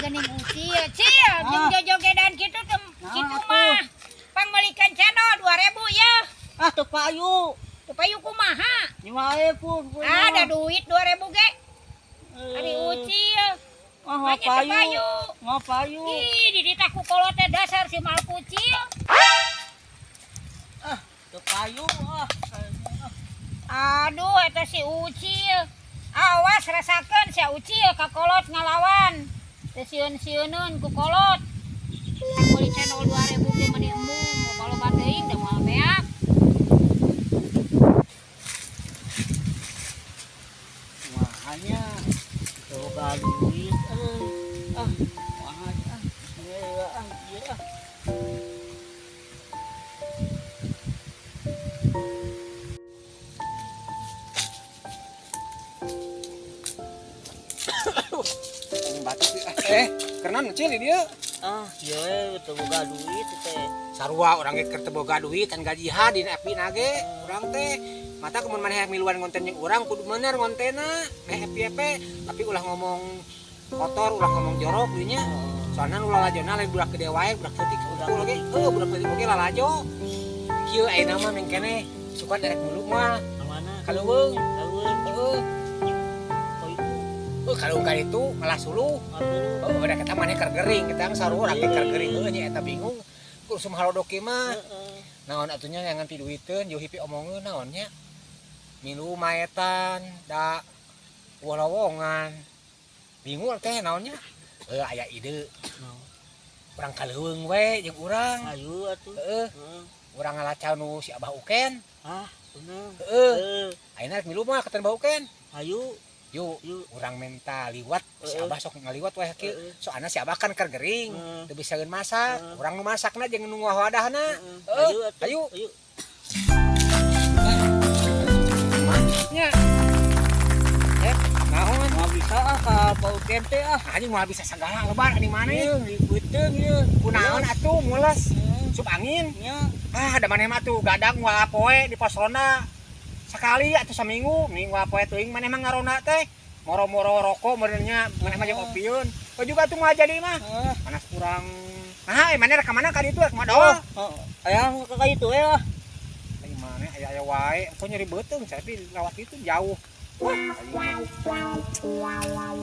geuning ucil. Cil, jeung jojogedan kitu teh kitu mah. Pangmeulikeun cendol 2000 ya. Ah, teu payu. Teu payu kumaha? Nyawa pun. Ada duit 2000 ge. Ari ucil. Ah, moal payu. Moal payu. Ih, di ditah ku kolot teh dasar si mal kucil. Ah, teu payu ah. Aduh, eta si Ucil. Awas rasakeun si Ucil ka kolot ngalawan. Teu sieun-sieuneun ku kolot. Meuli cendol 2000 ge meuni embung, loba-loba teuing teh moal beak. Mahanya teu boga duit euy. Ah, mahanya ah. Ieu ah, ieu ah. Karena cil dia. Ah, ieu teu boga duit teh. Sarua urang ge keur teu boga duit can gajihan dina FB na ge. Urang teh mata kumun maneh miluan ngonten jeung urang kudu bener ngontena, meh FYP, tapi ulah ngomong kotor, ulah ngomong jorok dinya. Soalna nu lalajona lain budak gede wae, budak leutik unggul ge. Heuh, budak leutik oge lalajo. Kieu ayeuna mah mengkene suka derek mulu mah. Ka mana? Ka leuweung. Leuweung. Heuh. Oh, kalau ka itu malah suluh. Oh, udah kita maneh keur gering, kita sarua urang ge keur gering heuh nya eta bingung. Kudu halodo kieu mah. Naon atunya yang ngan piduiteun jauh hipi omongeun naon nya. Milu maetan da wolowongan. Bingung teh naonnya. Heuh aya ide. Urang ka leuweung we jeung urang. Ayo atuh. Heeh. Urang ngalacal nu si Abah Uken. Ah, bener. Heeh. Ayeuna rek milu mah ka Abah Uken. Ayo. Yuk, urang menta liwat, si Abah sok ngaliwat weh kieu. Soalna si Abah kan keur gering, teu bisaeun masak. Urang nu masakna jeung nu ngawadahna. Ayo atuh. Ayo. Ayo. Nya. Naon? Moal bisa ah ka Abah Uken teh ah. Anjing moal bisa sagala lebar ani maneh. Ieu beuteung ieu. Kunaon atuh mules. Sup angin. Nya. Ah, da maneh mah atuh gadang moal poe di pos ronda. Sekali atau seminggu, mending moal poe teuing maneh mah ngaronda teh. Moro-moro rokok meureunnya maneh mah jeung opieun. Oh juga atuh moal jadi mah. Panas kurang. Nah, maneh rek ka mana ka ditu rek modol? Heeh. Aya ka ditu we ah. Ai maneh aya-aya wae, engko nyeri beuteung tapi lewat itu jauh. Wah, aing mah.